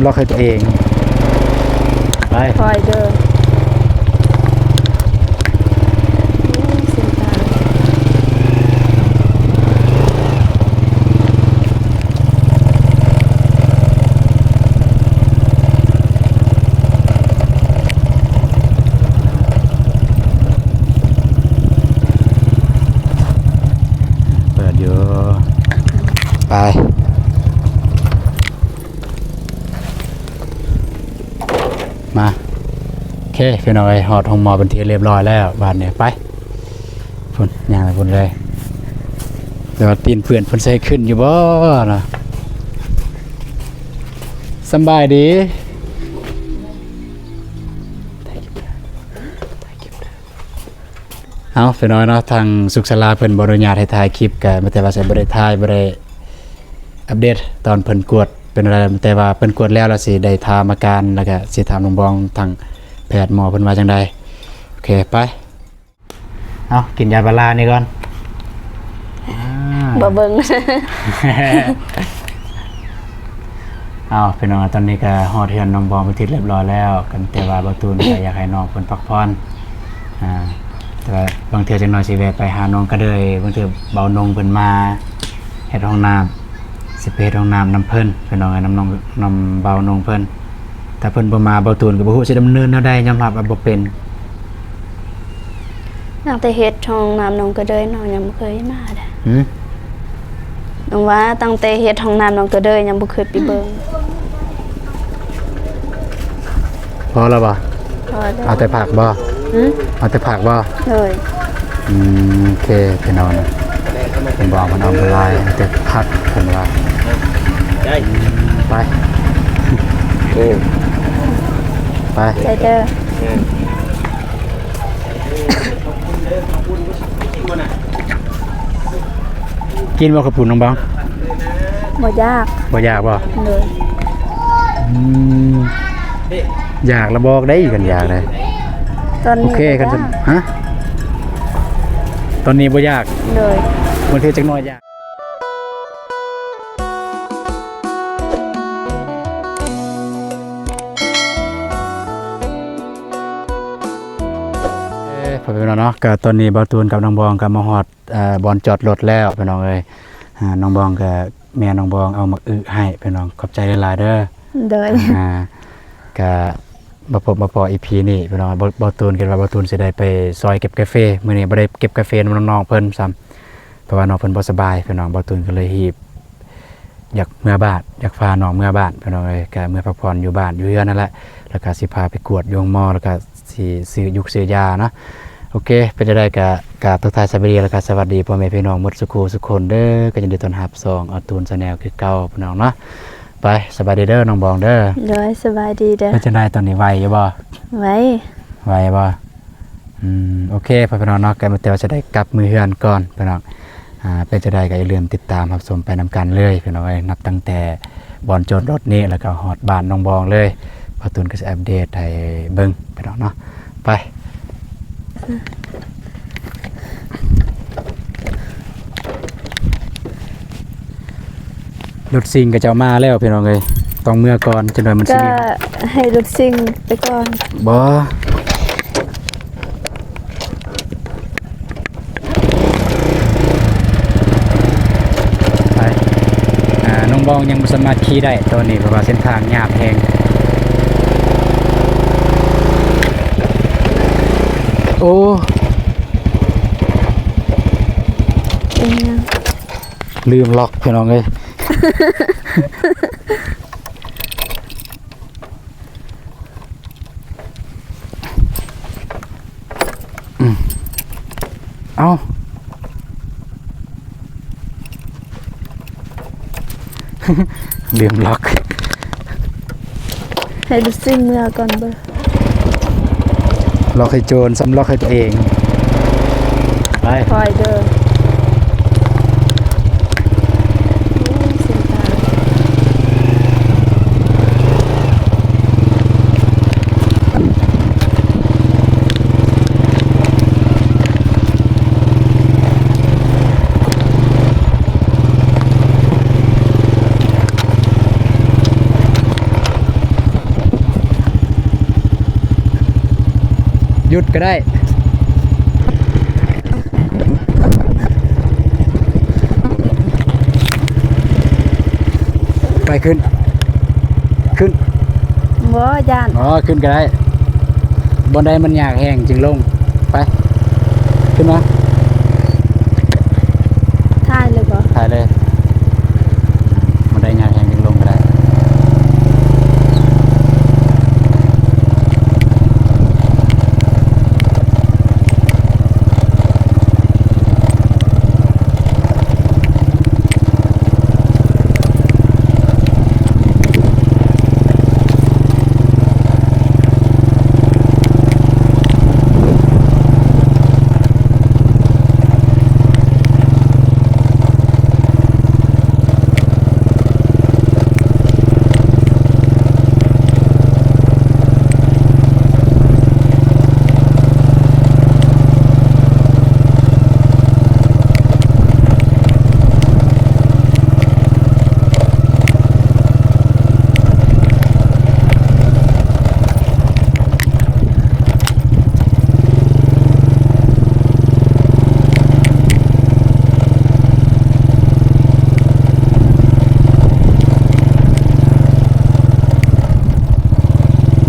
ລັອກໃຫ້ຕົວເອງ ໄປ ຄ່ອຍເດີ. ໂອ້ ເສັ້ນທາງ ເປີດຢູ່ ໄປ ມາ ໂອເຄ ພີ່ນ້ອງເອີຍ ຮອດໂຮງໝໍເປັນທີ່ຮຽບຮ້ອຍແລ້ວ ບາດນີ້ໄປ ພຸ້ນ ຍ່າງໄປພຸ້ນເລີຍ ແຕ່ວ່າຕີນເປື້ອນ ເພິ່ນຊິໃຫ້ຂຶ້ນຢູ່ບໍ່ນະ? ສຳບາຍດີ. ເອົາ ພີ່ນ້ອງເນາະ ທາງສຸກສາລາເພິ່ນບໍ່ອະນຸຍາດໃຫ້ຖ່າຍຄລິບ ກະມີແຕ່ວ່າຊິບໍ່ໄດ້ຖ່າຍ ບໍ່ໄດ້ອັບເດດຕອນເພິ່ນກວດເປັນແນວໃດ ແຕ່ວ່າເພິ່ນກວດແລ້ວ ແລ້ວຊິໄດ້ຖາມອາການ ແລ້ວກະຊິຖາມນ້ອງບອງ ທາງແພດໝໍເພິ່ນວ່າຈັ່ງໃດ. ໂອເຄ ໄປ ເອົາ ກິນຢາພາລານີ້ກ່ອນ. ບໍ່ເບິ່ງ ເອົາ ພີ່ນ້ອງ ຕອນນີ້ກໍຮອດເຮືອນນ້ອງບອງເປັນທີ່ຮຽບຮ້ອຍແລ້ວ ກັນແຕ່ວ່າບ່າວຕູນກໍຢາກໃຫ້ນ້ອງເພິ່ນພັກຜ່ອນ ອາ ແຕ່ວ່າບາງເທື່ອຈັກໜ່ອຍຊິແວ່ໄປຫານ້ອງກະເດີຍ ບາງເທື່ອບ່າວນົງເພິ່ນມາເຮັດຫ້ອງນ້ຳ ຊິໄປເຮັດຫ້ອງນ້ຳນຳເພິ່ນ ພີ່ນ້ອງເອີຍ ນຳນ້ອງ ນຳບ່າວນົງເພິ່ນ. ຖ້າເພິ່ນບໍ່ມາ ບ່າວຕູນກໍບໍ່ຮູ້ຊິດຳເນີນແນວໃດ ຍອມຮັບວ່າບໍ່ເປັນ. ຕັ້ງແຕ່ເຮັດຫ້ອງນ້ຳນ້ອງກະເດີຍ ນ້ອງຍັງບໍ່ເຄີຍມາເດ້. ຫື? ນ້ອງວ່າຕັ້ງແຕ່ເຮັດຫ້ອງນ້ຳນ້ອງກະເດີຍ ຍັງບໍ່ເຄີຍໄປເບິ່ງ. ພໍແລ້ວບໍ່? ພໍແລ້ວ. ເອົາແຕ່ຜັກບໍ່? ຫື? ເອົາແຕ່ຜັກບໍ່? ໂດຍ. ອືມ ໂອເຄ ພີ່ນ້ອງ ເພິ່ນບອກເພິ່ນເອົາບໍ່ຫຼາຍ ເອົາແຕ່ຜັກ ເພິ່ນວ່າ. ໄດ້ ໄປ ໂອ້ ໄປ ໄປເດີ. ກິນບໍ່ເຂົ້າປຸ້ນນ້ອງບອງ? ບໍ່ຢາກ. ບໍ່ຢາກບໍ່? ໂດຍ. ອືມ ຢາກລະບອກໄດ້ ຄັນຢາກໄດ໋. ຕອນນີ້ ໂອເຄ ບໍ່ຢາກ. ຄັນຊັ້ນ ຮະ? ຕອນນີ້ບໍ່ຢາກ. ໂດຍ. ບາງເທື່ອຈັກໜ້ອຍຢາກ. ເອີ ພໍ່ແມ່ພີ່ນ້ອງເນາະ ກະຕອນນີ້ບ່າວຕູນກັບນ້ອງບອງກະມາຮອດ ເອີ ບ່ອນຈອດລົດແລ້ວພີ່ນ້ອງເອີຍ. ອາ ນ້ອງບອງກະ ແມ່ນ້ອງບອງເອົາໝາກອຶໃຫ້ພີ່ນ້ອງ ຂອບໃຈຫຼາຍໆເດີ. ໂດຍ. ອາ ກະມາພົບມາພໍ້ອີພີນີ້ພີ່ນ້ອງ ບ່າວ ບ່າວຕູນ ຄິດວ່າບ່າວຕູນຊິໄດ້ໄປຊອຍເກັບກາເຟ ມື້ນີ້ບໍ່ໄດ້ເກັບກາເຟນຳນ້ອງໆເພິ່ນຊ້ຳ ເພາະວ່ານ້ອງເພິ່ນບໍ່ສະບາຍພີ່ນ້ອງ ບ່າວຕູນກໍເລີຍຮີບ ຢາກເມືອບ້ານ ຢາກພານ້ອງເມືອບ້ານພີ່ນ້ອງເອີຍ ກະເມືອພັກຜ່ອນຢູ່ບ້ານຢູ່ເຮືອນນັ້ນແຫຼະ ແລ້ວກະຊິພາໄປກວດຢູ່ໂຮງໝໍ ແລ້ວກະຊິຊື້ຢູກຊື້ຢາເນາະ. ໂອເຄ ເປັນຈັ່ງໃດກະ ກະທັກທາຍສະບາຍດີ ແລ້ວກະສະຫວັດດີພໍ່ແມ່ພີ່ນ້ອງໝົດສູ່ຄູ່ສູ່ຄົນເດີ ກະຍິນດີຕ້ອນຮັບຊ່ອງອາຕູນແຊນແນວຄືເກົ່າພີ່ນ້ອງເນາະ. ໄປ ສະບາຍດີເດີນ້ອງບອງເດີ. ໂດຍ ສະບາຍດີເດີ. ເປັນຈັ່ງໃດຕອນນີ້ໄຫວຢູ່ບໍ່? ໄຫວ. ໄຫວບໍ່? ອືມ ໂອເຄ ພໍ່ແມ່ພີ່ນ້ອງເນາະ ກະແຕ່ວ່າຈະໄດ້ກັບມືເຮືອນກ່ອນພີ່ນ້ອງ. ອ່າ ເປັນຈັ່ງໃດກໍຢ່າລືມຕິດຕາມຮັບຊົມໄປນຳກັນເລີຍພີ່ນ້ອງເອີຍ ນັບຕັ້ງແຕ່ບ່ອນຈອດລົດນີ້ ແລ້ວກໍຮອດບ້ານນ້ອງບອງເລີຍ ບ່າວຕູນກໍຊິອັບເດດໃຫ້ເບິ່ງພີ່ນ້ອງເນາະ. ໄປ ລົດຊິງເຂົາເຈົ້າມາແລ້ວພີ່ນ້ອງເອີຍ ຕ້ອງເມືອກ່ອນ ຈັກໜ້ອຍມັນຊິມີ ກະໃຫ້ລົດຊິງໄປກ່ອນ. ບໍ່ ໄປ ອ່າ ນ້ອງບອງຍັງບໍ່ສາມາດຂີ່ໄດ້ຕອນນີ້ ເພາະວ່າເສັ້ນທາງຫຍາບແຮງ. ໂອ້ ເປັນຫຍັງ? ລືມລັອກພີ່ນ້ອງເອີຍ. ອືມ ເອົ້າ ລືມລັອກ. ໃຫ້ລູກຊິງເມືອກ່ອນເບິ່ງ. ລັອກໃຫ້ໂຈນ ສ່ຳລັອກໃຫ້ຕົວເອງ. ໄປ ຄ່ອຍເດີ. ໂອ້ ເສັ້ນທາງ. ໂ ຢຸດກໍໄດ້. ໄປຂຶ້ນ ຂຶ້ນ. ບໍ່ ຢ້ານ. ອໍ ຂຶ້ນກໍໄດ້. ບ່ອນໃດມັນຍາກແຮງຈຶ່ງລົງ. ໄປ ຂຶ້ນມາ. ຖ່າຍເລີຍບໍ່? ຖ່າຍເລີຍ. ບໍ່ໄດ້ຍາກແຮງຈຶ່ງລົງກໍໄດ້.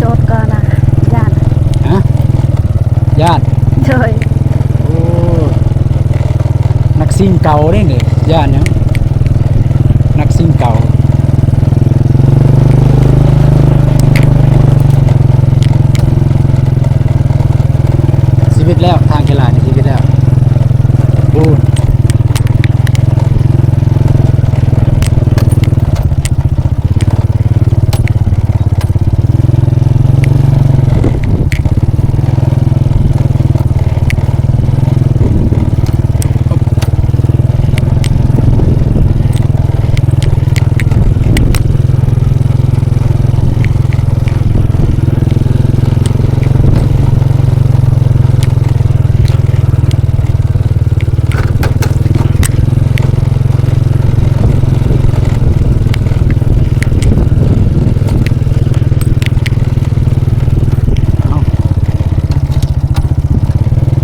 ຈອດກ່ອນນະ ຢ້ານ. ຮະ? ຢ້ານ? ໂດຍ. ໂອ້ ນັກຊິງເກົ່າເດ້ນີ້ ຢ້ານຫຍັງ? ນັກຊິງເກົ່າ. ຊີວິດແລ້ວ ທາງຂີ້ຫຼ້ານີ້ຊີວິດແລ້ວ. ໂອ້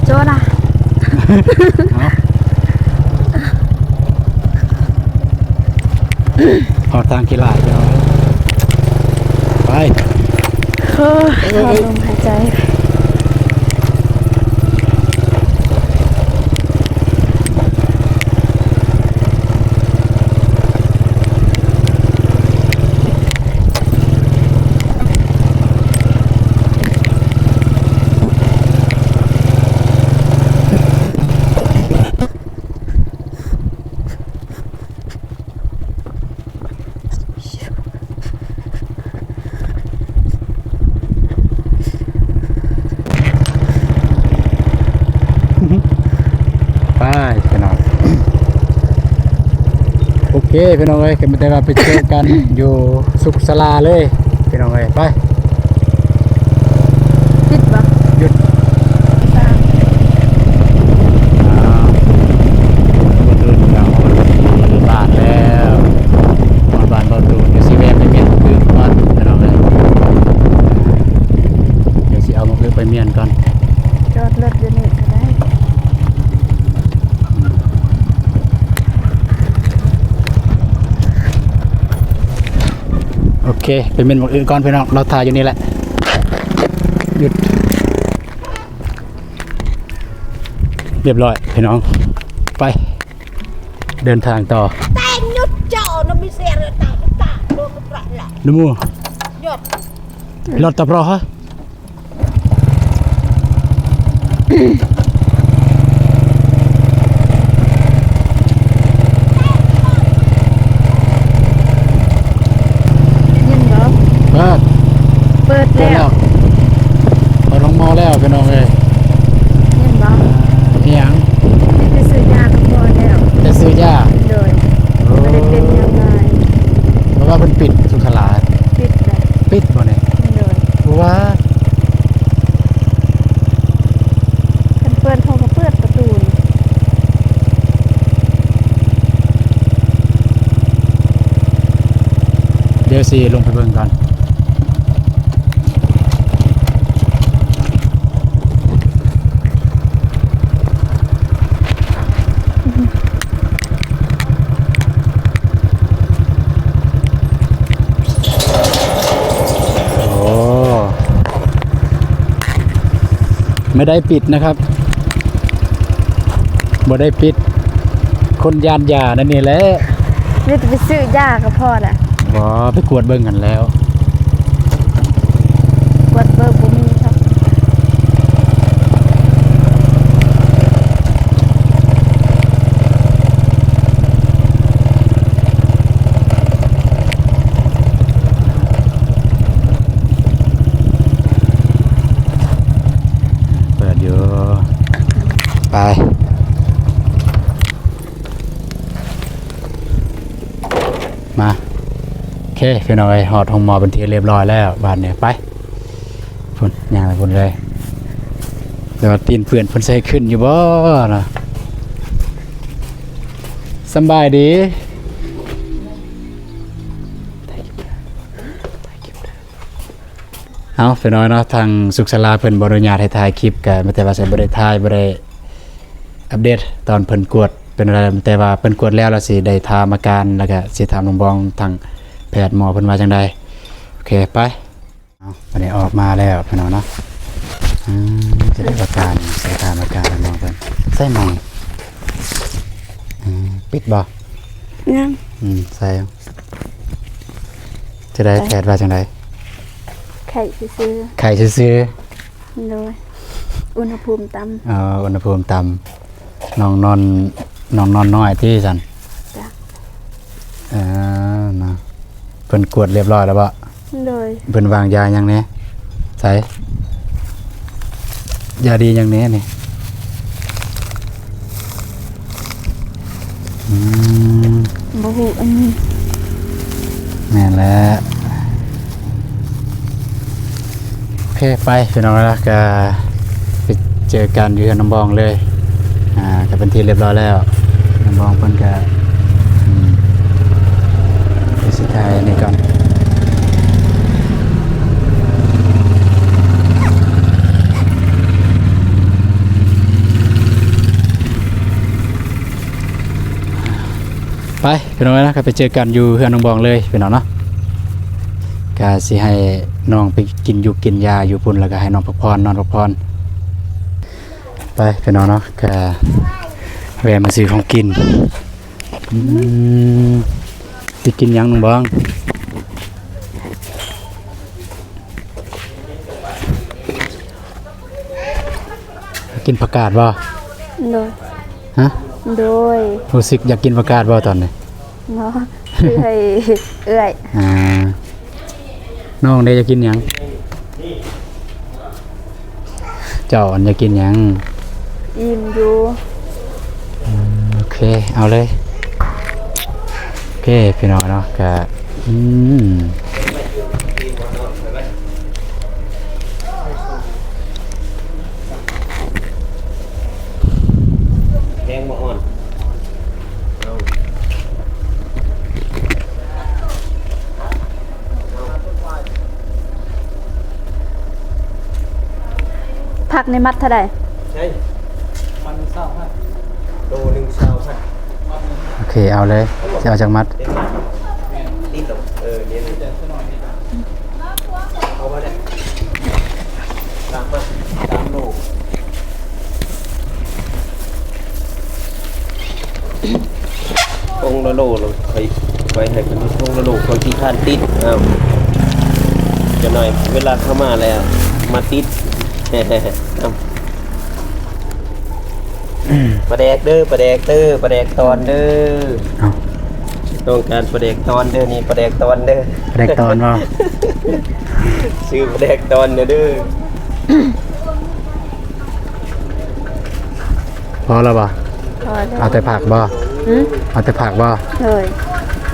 ໂຈນະ ເອົາ ຮອດທາງຂີ້ຫຼ້າແລ້ວ ໄປ ໂອ້ຍ ເອີ ເອົາລົມຫາຍໃຈ. ໄປພີ່ນ້ອງ ໂອເຄພີ່ນ້ອງເອີຍ ກໍມີແຕ່ວ່າໄປເຈີກັນຢູ່ສຸກສາລາເລີຍພີ່ນ້ອງເອີຍ ໄປ. ປິດບໍ່? ຢຸດ. ອ່າ ບໍ່ດົນກໍຮອດບ້ານແລ້ວ ຮອດບ້ານບໍ່ດົນ ດຽວຊິແວ່ໄປມ້ຽນໝາກອຶກກ່ອນພີ່ນ້ອງເອີຍ ດຽວຊິເອົາໝາກອຶກໄປມ້ຽນກ່ອນ ຈອດລົດຢູ່ນີ້ກໍໄດ້. ໂອເຄ ໄປມ້ຽນໝາກອຶກກ່ອນພີ່ນ້ອງ ລໍຖ້າຢູ່ນີ້ແຫຼະ ຢຸດ ຮຽບຮ້ອຍພີ່ນ້ອງ ໄປ ເດີນທາງຕໍ່ ເດີນໝູ່ ລອດຕະເພາະ. ຍິນບໍ່? ເປີດ ເປີດແລ້ວ ເປີດໂຮງໝໍແລ້ວພີ່ນ້ອງເອີຍ ຍິນບໍ່? ອີຫຍັງ? ໄປຊື້ຢາກັບໝໍແລ້ວ ໄປຊື້ຢາ ໂດຍ ໂອ້ ບໍ່ໄດ້ເປັນຫຍັງຫຼາຍ ເພາະວ່າເພິ່ນປິດສຸກສາລາ ປິດແລ້ວ ປິດບໍ່ນີ້? ໂດຍ ວ່າ ຄັນເປີດ ເຂົາກໍເປີດປະຕູ. ດຽວຊິລົງໄປເບິ່ງກ່ອນ. ไม่ได้ปิดนะครับ บ่ได้ปิด คนยานยานั่นนี่แหละ มีแต่ไปซื้อยาก็พอละ บ่ ไปกวดเบิ่งหั้นแล้ว กวดเบิ่งบ่มีครับ เปิดอยู่ ไป มา โอเค พี่น้องเอ้ย ฮอดโฮงหมอเป็นที่เรียบร้อยแล้ว บาดนี้ ไป พุ้น ย่างไปพุ้นเลย แต่ว่าตีนเปื้อน เพิ่นใส่ขึ้นอยู่บ่เนาะ สำบายดี เอา พี่น้องเนาะ ทางสุขศาลาเพิ่นบ่อนุญาตให้ถ่ายคลิป ก็มีแต่ว่าสิบ่ได้ถ่าย บ่ได้อัปเดตตอนเพิ่นกวดเป็นอะไร แต่ว่าเพิ่นกวดแล้ว แล้วสิได้ถามอาการ แล้วก็สิถามน้องบอง ทางแพทย์หมอเพิ่นว่าจั่งใด โอเค ไป เอา บัดนี้ออกมาแล้วพี่น้องเนาะ อืม จะได้อาการ ใส่ถามอาการน้องเพิ่น ใส่หม่อง อืม ปิดบ่ ยัง อืม ใส่ จะได้ ไป แพทย์ว่าจั่งใด ไข้ซื่อๆ ไข้ซื่อๆ โดย อุณหภูมิต่ำ อ๋อ อุณหภูมิต่ำ น้องนอน น้องนอนน้อยติซั่น จ้ะ เออ เนาะ เพิ่นกวดเรียบร้อยแล้วบ่ โดย เพิ่นวางยาหยังแหน่ ใส่ ยาดีหยังแหน่นี่ อืม บ่ฮู้อันนี้ แม่นแล้ว โอเค ไป พี่น้องเอ้ย ก็ไปเจอกันอยู่เฮือนน้องบองเลย อ่า ก็เป็นที่เรียบร้อยแล้ว น้องบองเพิ่นก็ อืม ไปสิถ่ายนี่ก่อน ไป พี่น้องเอ้ยนะ ก็ไปเจอกันอยู่เฮือนน้องบองเลยพี่น้องเนาะ ก็สิให้น้องไปกินอยู่กินยาอยู่พุ้น แล้วก็ให้น้องพักผ่อน นอนพักผ่อน ไป พี่น้องเนาะ ก็แวะมาซื้อของกิน อืม สิกินหยังน้องบอง กินผักกาดบ่ โดย ฮะ โดย รู้สึกอยากกินผักกาดบ่ตอนนี้ บ่ คือให้เอื้อย อ่า น้องเด้อยากกินหยัง เจ้าอันอยากกินหยัง อิ่มอยู่ อืม โอเค เอาเลย โอเค พี่น้องเนาะ ก็ อืม แพงบ่อ่อน เอ้า ผักนี่มัดเท่าใด ใช่ มันซาวพัน โลหนึ่งซาวพัน โอเค เอาเลย จะเอาจักมัด เต็มมัด แม่น นี่ตรง เออ เนี่ย เอามาเนี่ย สามมัด สามโล ทงละโล แล้วค่อยไปให้เพิ่นทงละโล เขาขี้คร้านติด อ้าว จักหน่อยเวลาเขามาแล้ว มาติด อ้าว ปลาแดกเด้อ ปลาแดกเด้อ ปลาแดกตอนเด้อ เอ้า ต้องการปลาแดกตอนเด้อ นี่ปลาแดกตอนเด้อ ปลาแดกตอนบ่ ซื้อปลาแดกตอนเด้อ พอแล้วบ่ พอแล้ว เอาแต่ผักบ่ หือ เอาแต่ผักบ่ โดย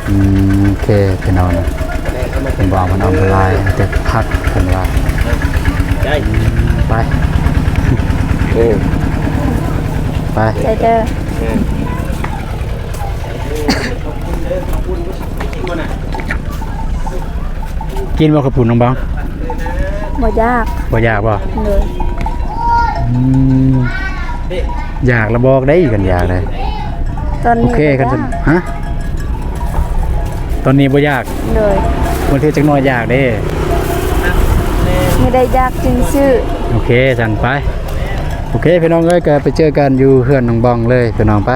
อืม โอเค พี่น้อง เพิ่นบอกมันเอามาหลาย เอาแต่ผัก เพิ่นว่า ได้ ไป เออ ไป ใจเด้อ เออ กินบ่ข้าวปุ้นน้องบอง บ่อยาก บ่อยากบ่ โดย อืม อยากแล้วบอกได้ คันอยากเลย ตอนนี้ โอเค บ่อยาก คัน ฮะ ตอนนี้บ่อยาก โดย บางทีจักหน่อยอยากเด้ มื้อใดอยากจึงซื้อ โอเค ซั่นไป ໂອເຄພີ່ນ້ອງເອີຍ ກໍໄປເຈີກັນຢູ່ເຮືອນນ້ອງບອງເລີຍພີ່ນ້ອງ ໄປ.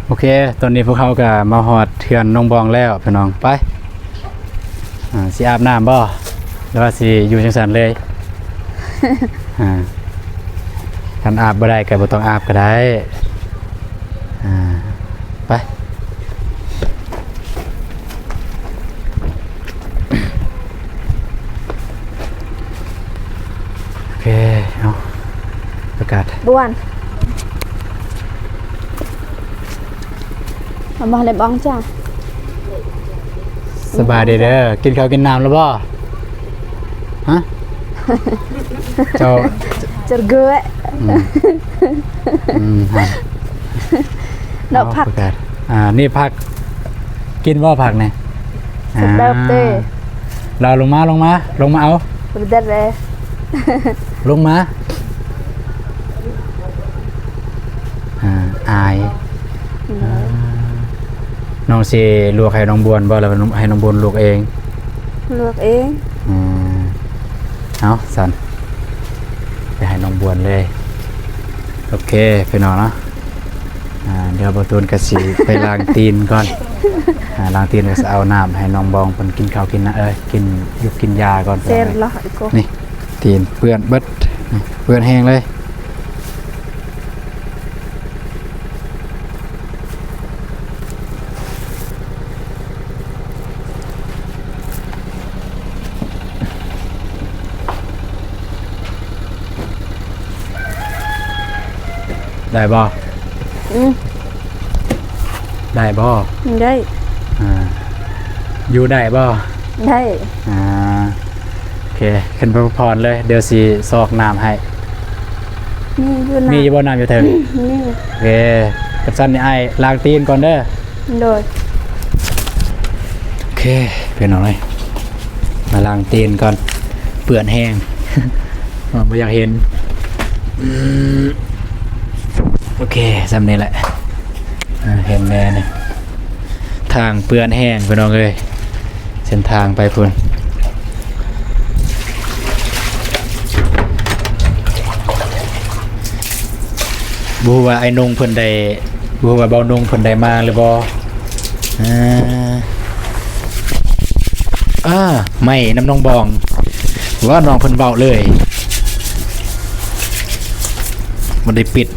ໂອເຄ ຕອນນີ້ພວກເຮົາກໍມາຮອດເຮືອນນ້ອງບອງແລ້ວພີ່ນ້ອງ ໄປ. ອ່າ ຊິອາບນ້ຳບໍ່ ຫຼືວ່າຊິຢູ່ຈັ່ງຊັ້ນເລີຍ? ອ່າ ຄັນອາບບໍ່ໄດ້ກໍບໍ່ຕ້ອງອາບກໍໄດ້. ອ່າ ໄປ. ໂອເຄ ເອົາ ປະກາດ ບວນ ເອົາມາໃຫ້ບອງຈ້າ. ສະບາຍດີເດີ ກິນເຂົ້າກິນນ້ຳແລ້ວບໍ່? ຮະ? ເຈົ້າ ຈະເກີະ ອືມ ອືມ ຮະ ດອກຜັກ ເອົາ ປະກາດ ອ່າ ນີ້ຜັກ ກິນບໍ່ຜັກນີ້? ສະເດີບເຕ ອ່າ ລາວລົງມາ ລົງມາ ລົງມາເອົາ ເດີບເດ ລົງມາ. ອ່າ ອາຍ ອືມ ອ່າ ນ້ອງຊິລວກໃຫ້ນ້ອງບວນບໍ່ ຫຼືວ່າໃຫ້ນ້ອງບວນລວກເອງ? ລວກເອງ. ອືມ ເອົາຊັ້ນ ໄປໃຫ້ນ້ອງບວນເລີຍ. ໂອເຄພີ່ນ້ອງເນາະ ອ່າ ດຽວບ່າວຕູນກໍຊິໄປລ້າງຕີນກ່ອນ. ອ່າ ລ້າງຕີນກໍຊິເອົານ້ຳໃຫ້ນ້ອງບອງເພິ່ນກິນເຂົ້າກິນນະ ເອີ ກິນ ຢູ່ ກິນຢາກ່ອນ. ນີ້ ຕີນເປື້ອນເບິດ ເປື້ອນແຮງເລີຍ. ໄດ້ບໍ່? ອືມ ໄດ້ບໍ່? ໄດ້. ອ່າ ຢູ່ໄດ້ບໍ່? ໄດ້. ອ່າ ໂອເຄ ຂຶ້ນໄປພັກຜ່ອນເລີຍ ດຽວຊິຊອກນ້ຳໃຫ້. ມີຢູ່ ມີຢູ່ບໍ່ນ້ຳຢູ່ເທິງ? ມີ. ໂອເຄ ຄັນຊັ້ນນີ້ອ້າຍລ້າງຕີນກ່ອນເດີ. ໂດຍ. ໂອເຄ ພີ່ນ້ອງເອີຍ ມາລ້າງຕີນກ່ອນ ເປື້ອນແຮງ ບໍ່ຢາກເຫັນ. ອືມ ໂອເຄ ຊ່ຳນີ້ແຫຼະ. ເອີ ເຫັນແນ່ນີ້ ທາງເປື້ອນແຮງພີ່ນ້ອງເອີຍ ເສັ້ນທາງໄປພຸ້ນ. ບໍ່ຮູ້ວ່າອ້າຍນົງເພິ່ນໄດ້ ບໍ່ຮູ້ວ່າເບົານົງເພິ່ນໄດ້ມາຫຼືບໍ່. ເອີ ອ່າ ໄມ້ນຳນ້ອງບອງ ວ່ານ້ອງເພິ່ນເວົ້າເລີຍ ບໍ່ໄດ້ປິດ.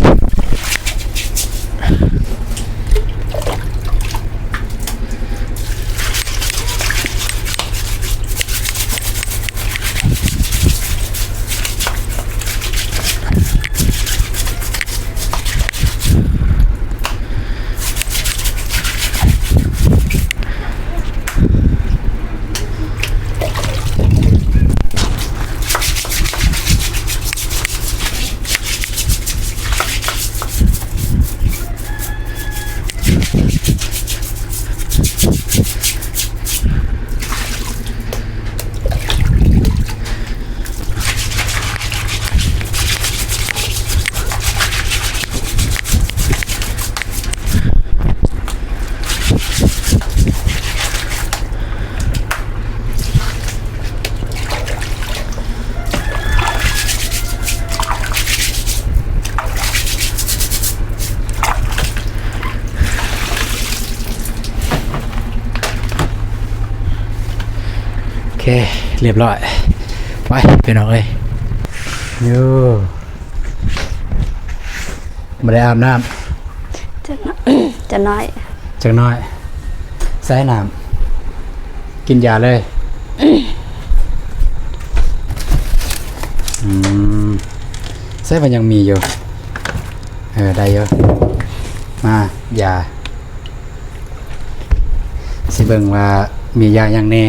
ໂອເຄ ລຽບຮ້ອຍ ໄປພີ່ນ້ອງເອີຍ. ໂຍ ບໍ່ໄດ້ອາບນ້ຳ ຈັກໜ້ອຍ ຈັກໜ້ອຍ ຈັກໜ້ອຍ. ໃສ່ນ້ຳ ກິນຢາເລີຍ. ອືມ ໃສ່ມັນຍັງມີຢູ່. ເອີ ໄດ້ຢູ່. ມາ ຢາ ຊິເບິ່ງວ່າມີຢາຫຍັງແດ່.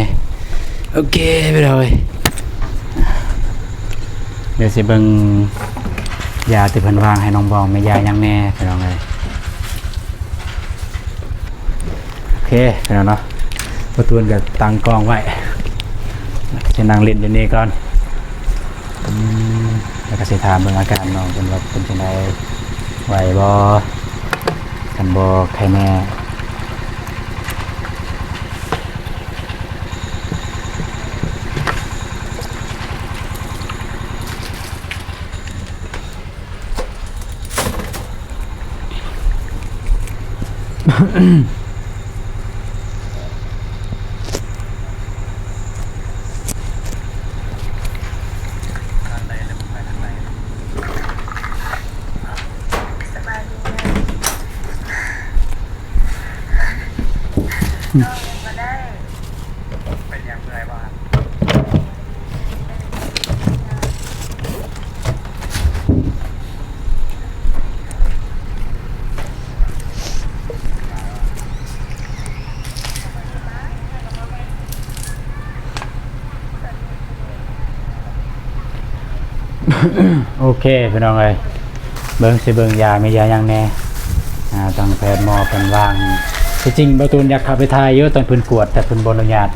ໂອເຄ ໄປເລີຍ. ດຽວຊິເບິ່ງຢາທີ່ເພິ່ນວາງໃຫ້ນ້ອງບອງ ມີຢາຫຍັງແດ່ພີ່ນ້ອງເອີຍ. ໂອເຄພີ່ນ້ອງເນາະ ປະຕູນກໍຕັ້ງກ້ອງໄວ້ ຊິນັ່ງຫຼິ້ນຢູ່ນີ້ກ່ອນ. ອືມ ແລ້ວກໍຊິຖາມເບິ່ງອາການນ້ອງເພິ່ນວ່າເປັນຈັ່ງໃດ ໄຫວບໍ່? ຄັນບໍ່ ໄຄແນ່. ໂ เป็นหยังเมื่อยบ่ครับ? ໂອເຄ ພີ່ນ້ອງເອີຍ ເບິ່ງຊິເບິ່ງຢາ ມີຢາຫຍັງແດ່ ອ່າ ທາງແພດໝໍເພິ່ນວາງ. ທີ່ຈິງບ່າວຕູນຢາກເຂົ້າໄປຖ່າຍຢູ່ຕອນເພິ່ນກວດ ແຕ່ເພິ່ນບໍ່ອະນຸຍາດ.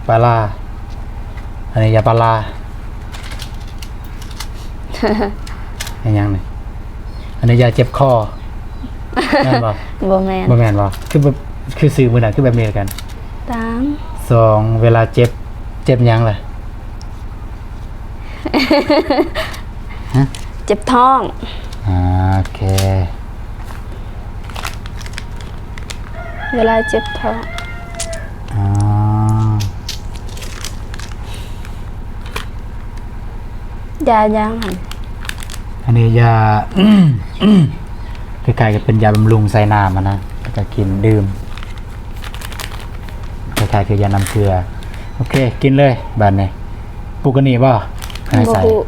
ປາລາ ອັນນີ້ຢາປາລາ ແມ່ນຫຍັງນີ້? ອັນນີ້ຢາເຈັບຄໍ ແມ່ນບໍ່? ບໍ່ແມ່ນ ບໍ່ແມ່ນບໍ່? ຄືແບບ ຄືຊື່ມື້ນັ້ນຄືແບບນີ້ຄືກັນ. ຕາງ ສອງ ເວລາເຈັບ ເຈັບຫຍັງລະ? ຮະ? ເຈັບທ້ອງ. ອາ ໂອເຄ ເວລາເຈັບທ້ອງ. ອໍ ຢາຫຍັງຫັ້ນ? ອັນນີ້ຢາ ຄ້າຍໆກັບເປັນຢາບຳລຸງໃສ່ນ້ຳຫັ້ນນະ ແລ້ວກໍກິນດື່ມ ຄ້າຍໆຄືຢານ້ຳເກືອ. ໂອເຄ ກິນເລີຍບາດນີ້. ປຸກອັນນີ້ບໍ່? ບໍ່ຮູ້.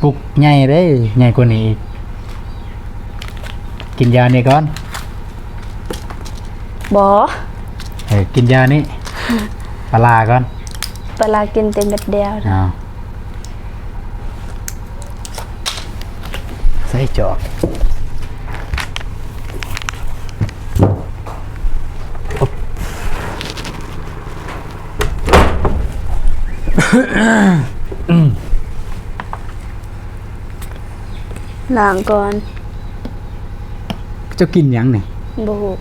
ປຸກໃຫຍ່ເດ້ ໃຫຍ່ກວ່ານີ້ອີກ. ກິນຢານີ້ກ່ອນ. ບໍ່. ເອີ ກິນຢານີ້ ປາລາກ່ອນ. ປາລາກິນແຕ່ເມັດດຽວນະ. ອ້າວ ໃສ່ຈອກ. ລ້າງກ່ອນ. ເຈົ້າກິນຫຍັງນີ້? ບໍ່ຮູ້.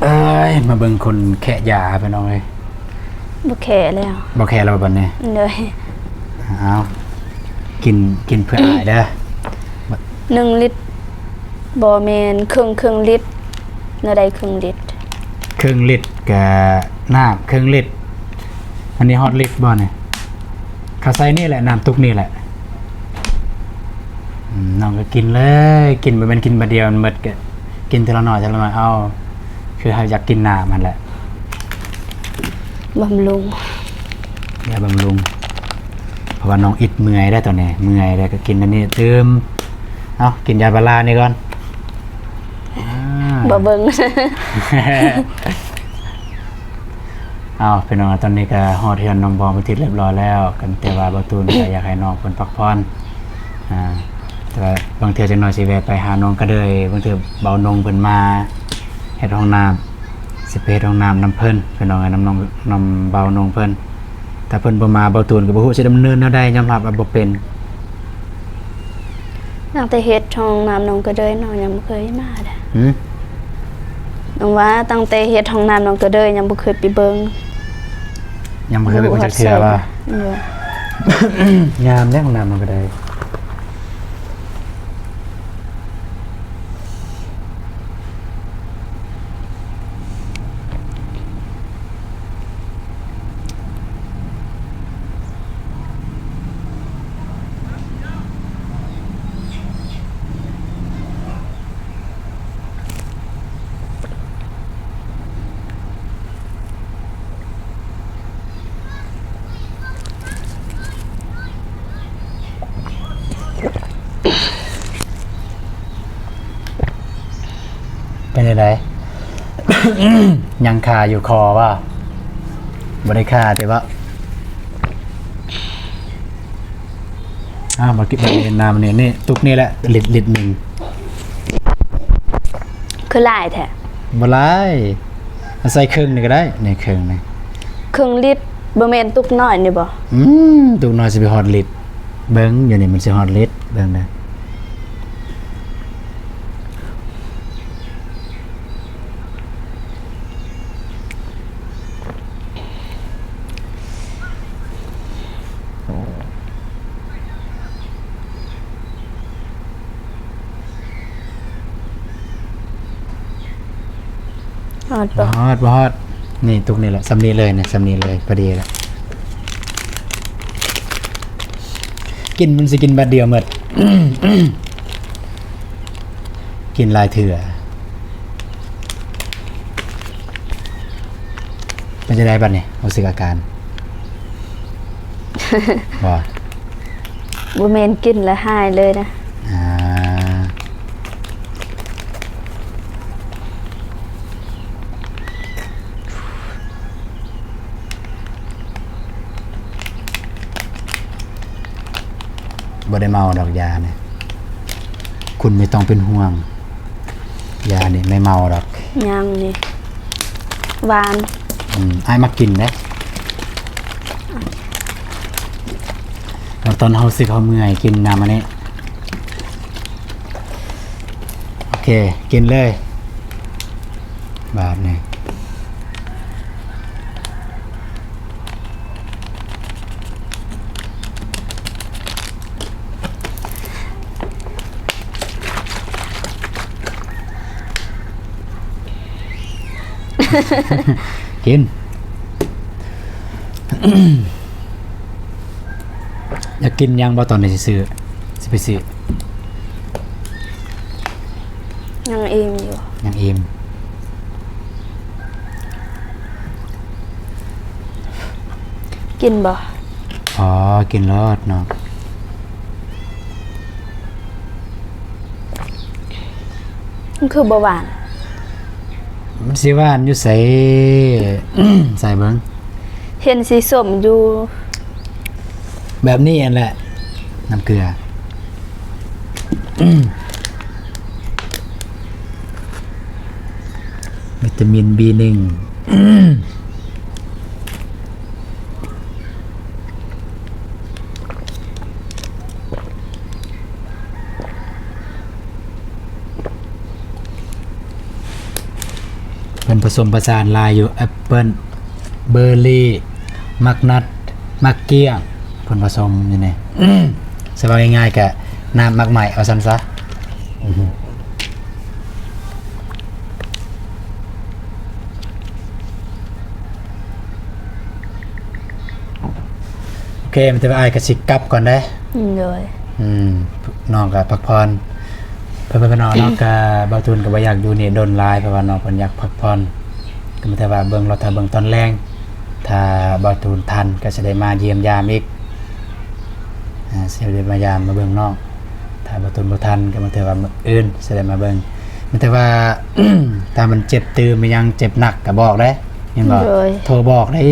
ເອີຍ ມາເບິ່ງຄົນແຄະຢາ ພີ່ນ້ອງເອີຍ. ບໍ່ແຄະແລ້ວ. ບໍ່ແຄະແລ້ວບັດນີ້? ໂດຍ. ເອົາ ກິນ ກິນເພື່ອອາຍເດີ. ໜຶ່ງລິດ ບໍ່ແມ່ນ ເຄິ່ງ ເຄິ່ງລິດ. ແນວໃດເຄິ່ງລິດ? ເຄິ່ງລິດກະນ້ຳເຄິ່ງລິດ. ອັນນີ້ຮອດລິດບໍ່ນີ້? ເຂົາໃສ່ນີ້ແຫຼະ ນ້ຳຕຸກນີ້ແຫຼະ. ອືມ ນ້ອງກໍກິນເລີຍ ກິນ ບໍ່ແມ່ນກິນບາດດຽວມັນໝົດ ກໍກິນເທື່ອລະໜ້ອຍ ເທື່ອລະໜ້ອຍເອົາ. ຄືເຮົາຢາກກິນນ້ຳຫັ້ນແຫຼະ. ບຳລຸງ ຢາບຳລຸງ. ເພາະວ່ານ້ອງອິດເມື່ອຍໄດ໋ຕອນນີ້ ເມື່ອຍແລ້ວກໍກິນອັນນີ້ຕື່ມ. ເອົາ ກິນຢາປາລານີ້ກ່ອນ. ອ່າ ບໍ່ເບິ່ງ. ເອົາ ພີ່ນ້ອງ ຕອນນີ້ກໍຮອດເຮືອນນ້ອງບອມເປັນທີ່ລຽບຮ້ອຍແລ້ວ ກໍແຕ່ວ່າບ່າວຕູນກໍຢາກໃຫ້ນ້ອງເພິ່ນພັກຜ່ອນ. ອ່າ ແຕ່ວ່າບາງເທື່ອຈັກໜ້ອຍຊິແວ່ໄປຫານ້ອງກະເດີຍ ບາງເທື່ອບ່າວນົງເພິ່ນມາເຮັດຫ້ອງນ້ຳ ຊິໄປເຮັດຫ້ອງນ້ຳນຳເພິ່ນ ພີ່ນ້ອງເອີຍ ນຳນ້ອງ ນຳບ່າວນົງເພິ່ນ. ຖ້າເພິ່ນບໍ່ມາ ບ່າວຕູນກໍບໍ່ຮູ້ຊິດຳເນີນແນວໃດ ຍອມຮັບວ່າບໍ່ເປັນ. ຕັ້ງແຕ່ເຮັດຫ້ອງນ້ຳນ້ອງກະເດີຍ ນ້ອງຍັງບໍ່ເຄີຍມາເດ້. ຫື? ນ້ອງວ່າຕັ້ງແຕ່ເຮັດຫ້ອງນ້ຳນ້ອງກະເດີຍ ຍັງບໍ່ເຄີຍໄປເບິ່ງ. ຍັງບໍ່ເຄີຍໄປເບິ່ງຈັກເທື່ອວ່າ? ບໍ່. ງາມເດ້ຫ້ອງນ້ຳນ້ອງກະເດີຍ. ເປັນຈັ່ງໃດ? ຍັງຄາຢູ່ຄໍບໍ່? ບໍ່ໄດ້ຄາຕິເບາະ? ອ້າວ ມາກິນ ມາເຮັດນ້ຳນີ້ ນີ້ ຕຸກນີ້ແຫຼະ ລິດ ລິດໜຶ່ງ. ຄືຫຼາຍແທ້? ບໍ່ຫຼາຍ ໃສ່ເຄິ່ງນີ້ກໍໄດ້ ນີ້ເຄິ່ງນີ້. ເຄິ່ງລິດ ບໍ່ແມ່ນຕຸກນ້ອຍນີ້ບໍ? ອືມ ຕຸກນ້ອຍຊິໄປຮອດລິດ? ເບິ່ງຢູ່ນີ້ ມັນຊິຮອດລິດ ເບິ່ງເດີ. ຮອດບໍ່? ບໍ່ຮອດ ບໍ່ຮອດ. ນີ້ ຕຸກນີ້ແຫຼະ ສ່ຳນີ້ເລີຍ ນີ້ ສ່ຳນີ້ເລີຍ ພໍດີແລ້ວ. ກິນ ມັນຊິກິນບາດດຽວໝົດ ກິນຫຼາຍເທື່ອ. ເປັນຈັ່ງໃດບັດນີ້ ຮູ້ສຶກອາການ? ບໍ່ ບໍ່ແມ່ນກິນແລ້ວຫາຍເລີຍນະ. ອ່າ ບໍ່ໄດ້ເມົາດອກຢານີ້ ຄຸນໄມ່ຕ້ອງເປັນຫ່ວງ ຢານີ້ໄມ່ເມົາດອກ. ຍັງນີ້ ຫວານ. ອືມ ອ້າຍມັກກິນເດ້ ແລ້ວຕອນເຮົາສຶກເຮົາເມື່ອຍ ກິນນ້ຳອັນນີ້. ໂອເຄ ກິນເລີຍ ບາດນີ້. ກິນ ຢາກກິນຫຍັງບໍ່? ຕອນນີ້ຊິຊື້ ຊິໄປຊື້. ຍັງອີ່ມຢູ່ ຍັງອີ່ມ. ກິນບໍ່? ອໍ ກິນໂລດເນາະ. ມັນຄືບໍ່ຫວານ? ມັນຊິຫວານຢູ່ໃສ? ໃສ່ເບິ່ງ. ເຫັນສີສົ້ມຢູ່. ແບບນີ້ຫັ້ນແຫຼະ ນ້ຳເກືອ. ວິຕາມິນບີໜຶ່ງ. ເພິ່ນປະສົມປະສານຫຼາຍຢູ່ ແອັບເປິ້ນ ເບີຣີ ໝາກນັດ ໝາກກ້ຽງ ເພິ່ນປະສົມຢູ່ນີ້. ສະເວົ້າງ່າຍໆ ກະນ້ຳໝາກໄມ້ ວ່າຊັ້ນຊະ. ໂອເຄ ມີແຕ່ວ່າອ້າຍກໍຊິກັບກ່ອນເດ້. ໂດຍ. ອືມ ນ້ອງກໍພັກຜ່ອນ ເພິ່ນ ເພິ່ນ ເພິ່ນເນາະ ກະບ່າວຕູນກໍບໍ່ຢາກຢູ່ນີ້ດົນຫຼາຍ ເພາະວ່ານ້ອງເພິ່ນຢາກພັກຜ່ອນ. ກໍມີແຕ່ວ່າເບິ່ງ ລໍຖ້າເບິ່ງຕອນແລງ ຖ້າບ່າວຕູນທັນກໍຊິໄດ້ມາຢ້ຽມຢາມອີກ. ອ່າ ຊິໄດ້ມາຢາມມາເບິ່ງນ້ອງ ຖ້າບໍ່ທົນບໍ່ທັນກໍມາເທື່ອວ່າມື້ອື່ນຊິໄດ້ມາເບິ່ງ. ມີແຕ່ວ່າ ຖ້າມັນເຈັບຕື່ມ ມີຫຍັງເຈັບໜັກກໍບອກເດ້ ແມ່ນບໍ່? ໂດຍ. ໂທບອກໄດ້.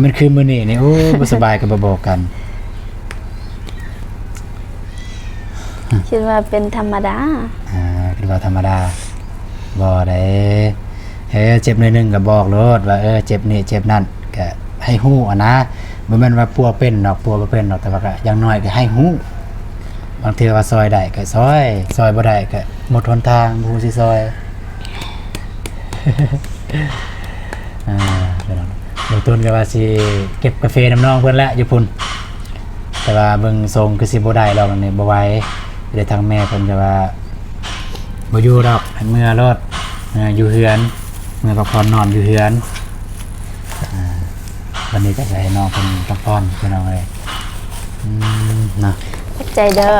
ມັນຄືມື້ນີ້ນີ້ ໂອ້ ບໍ່ສະບາຍກໍບໍ່ບອກກັນ. ຄິດວ່າເປັນທຳມະດາ. ອ່າ ຄິດວ່າທຳມະດາ. ບໍ່ເດ້. ເອີ ເຈັບໜ້ອຍໜຶ່ງກໍບອກໂລດວ່າ ເອີ ເຈັບນີ້ເຈັບນັ້ນ ກະໃຫ້ຮູ້ຫັ້ນນະ. ບໍ່ແມ່ນວ່າປົວເປັນດອກ ປົວບໍ່ເປັນດອກ ແຕ່ວ່າກະຢ່າງໜ້ອຍກະໃຫ້ຮູ້. ບາງເທື່ອວ່າຊ່ອຍໄດ້ກະຊ່ອຍ ຊ່ອຍບໍ່ໄດ້ກະໝົດຫົນທາງ ບໍ່ຮູ້ຊິຊ່ອຍ. ອ່າ ບ່າວຕູນກໍວ່າຊິເກັບກາເຟນຳນ້ອງເພິ່ນແຫຼະຢູ່ພຸ້ນ ແຕ່ວ່າເບິ່ງຊົງຄືຊິບໍ່ໄດ້ດອກ ອັນນີ້ບໍ່ໄຫວ. ແຕ່ທາງແມ່ເພິ່ນກໍວ່າ ບໍ່ຢູ່ດອກ ໃຫ້ເມືອໂລດ ເມືອຢູ່ເຮືອນ ເມືອພັກຜ່ອນນອນຢູ່ເຮືອນ. ອ່າ ວັນນີ້ກໍຈະໃຫ້ນ້ອງເພິ່ນພັກຜ່ອນ ພີ່ນ້ອງເອີຍ. ອືມ ເນາະ ຂອບໃຈເດີ.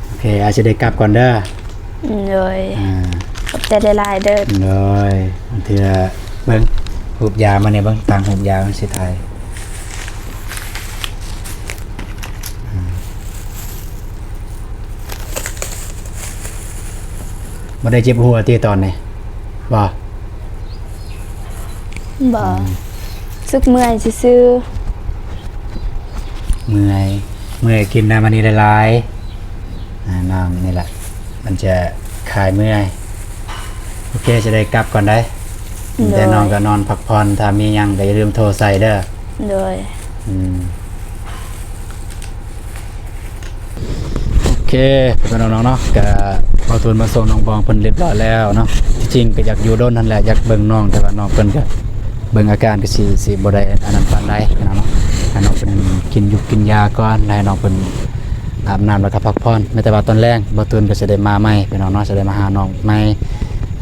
ໂອເຄ ອາດຈະໄດ້ກັບກ່ອນເດີ. ໂດຍ. ອ່າ ຂອບໃຈຫຼາຍໆເດີ. ໂດຍ. ເທື່ອເບິ່ງຮູບຢາມານີ້ ເບິ່ງ ຕັ້ງຮູບຢາມັນຊິຖ່າຍ. ບໍ່ໄດ້ເຈັບຫົວຕິຕອນນີ້? ບໍ່. ບໍ່. ອືມ ຮູ້ສຶກເມື່ອຍຊື່ໆ. ເມື່ອຍ ເມື່ອຍກິນນ້ຳອັນນີ້ຫຼາຍໆ ອ່າ ນ້ຳນີ້ແຫຼະ ມັນຈະຄາຍເມື່ອຍ. ໂອເຄ ຈະໄດ້ກັບກ່ອນໄດ໋. ໂດຍ ແຕ່ນ້ອງກໍນອນພັກຜ່ອນ ຖ້າມີຫຍັງກໍຢ່າລືມໂທໃສ່ເດີ. ໂດຍ ອືມ ໂອເຄ ພີ່ນ້ອງເນາະ ກະບ່າວຕູນມາສົ່ງນ້ອງບອງເພິ່ນຮຽບຮ້ອຍແລ້ວເນາະ. ທີ່ຈິງກໍຢາກຢູ່ດົນຫັ້ນແຫຼະ ຢາກເບິ່ງນ້ອງ ແຕ່ວ່ານ້ອງເພິ່ນກໍ ເບິ່ງອາການກໍຊິ ຊິບໍ່ໄດ້ອັນນັ້ນປານໃດເນາະ. ໃຫ້ນ້ອງເພິ່ນກິນຢູ່ກິນຢາກ່ອນ ແລ້ວໃຫ້ນ້ອງເພິ່ນອາບນ້ຳ ແລ້ວກໍພັກຜ່ອນ. ແມ້ແຕ່ວ່າຕອນແລງບ່າວຕູນກໍຊິໄດ້ມາໃໝ່ພີ່ນ້ອງເນາະ ຊິໄດ້ມາຫານ້ອງໃໝ່.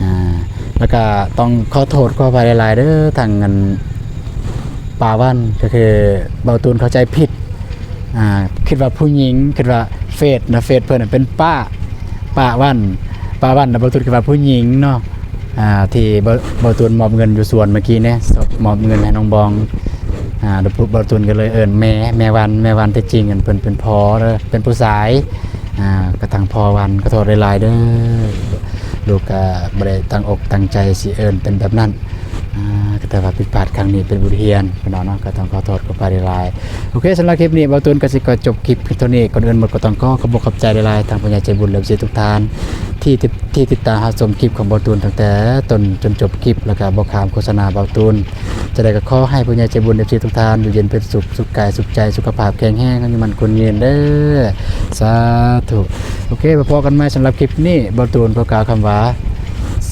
ອ່າ ແລ້ວກໍຕ້ອງຂໍໂທດຂໍອະໄພຫຼາຍໆເດີ ທາງອັນປ້າວັນ ກໍຄືບ່າວຕູນເຂົ້າໃຈຜິດ ອ່າ ຄິດວ່າຜູ້ຍິງ ຄິດວ່າເຟສນະ ເຟສເພິ່ນນະເປັນປ້າ ປ້າວັນ ປ້າວັນນະ ບ່າວຕູນຄິດວ່າຜູ້ຍິງເນາະ. ອ່າ ທີ່ບ່າວ ບ່າວຕູນມອບເງິນຢູ່ສວນເມື່ອກີ້ນີ້ ມອບເງິນໃຫ້ນ້ອງບອງ ອ່າ ແລ້ວບ່າວຕູນກໍເລີຍເອີ້ນແມ່ ແມ່ວັນ ແມ່ວັນ ແຕ່ຈິງອັນເພິ່ນເປັນພໍ່ເດີ ເປັນຜູ້ຊາຍ. ອ່າ ກະທາງພໍ່ວັນ ຂໍໂທດຫຼາຍໆເດີ ລູກກະບໍ່ໄດ້ຕັ້ງອົກຕັ້ງໃຈຊິເອີ້ນເປັນແບບນັ້ນ. ອ່າ ກໍຖືວ່າຜິດພາດຄັ້ງນີ້ເປັນບົດຮຽນພີ່ນ້ອງເນາະ ກໍຕ້ອງຂໍໂທດຂໍອະໄພຫຼາຍໆ. ໂອເຄ ສຳລັບຄລິບນີ້ບ່າວຕູນກໍຊິຂໍຈົບຄລິບພຽງເທົ່ານີ້. ກ່ອນອື່ນໝົດກໍຕ້ອງຂໍຂອບອົກຂອບໃຈຫຼາຍໆ ທາງຜູ້ໃຫຍ່ໃຈບຸນ ແລະ ເອັຟຊີທຸກທ່ານ ທີ່ ທີ່ຕິດຕາມຮັບຊົມຄລິບຂອງບ່າວຕູນຕັ້ງແຕ່ຕົ້ນຈົນຈົບຄລິບ ແລ້ວກໍບໍ່ຂ້າມໂຄສະນາບ່າວຕູນ. ຈັ່ງໃດກໍຂໍໃຫ້ຜູ້ໃຫຍ່ໃຈບຸນ ເອັຟຊີທຸກທ່ານ ຢູ່ເຢັນເປັນສຸກ ສຸກກາຍສຸກໃຈ ສຸຂະພາບແຂງແຮງ ອາຍຸໝັ້ນຂວັນຍືນເດີ ສາທຸ. ໂອເຄ ມາພໍ້ກັນໃໝ່. ສຳລັບຄລິບນີ້ ບ່າວຕູນຂໍກ່າວຄຳວ່າ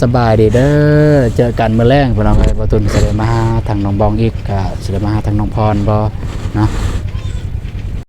ສະບາຍດີເດີ ເຈີກັນມື້ແລງພີ່ນ້ອງເອີຍ. ບ່າວຕູນຊິໄດ້ມາຫາທາງນ້ອງບອງອີກ ກະຊິໄດ້ມາຫາທາງນ້ອງພອນບໍ່ເນາະ.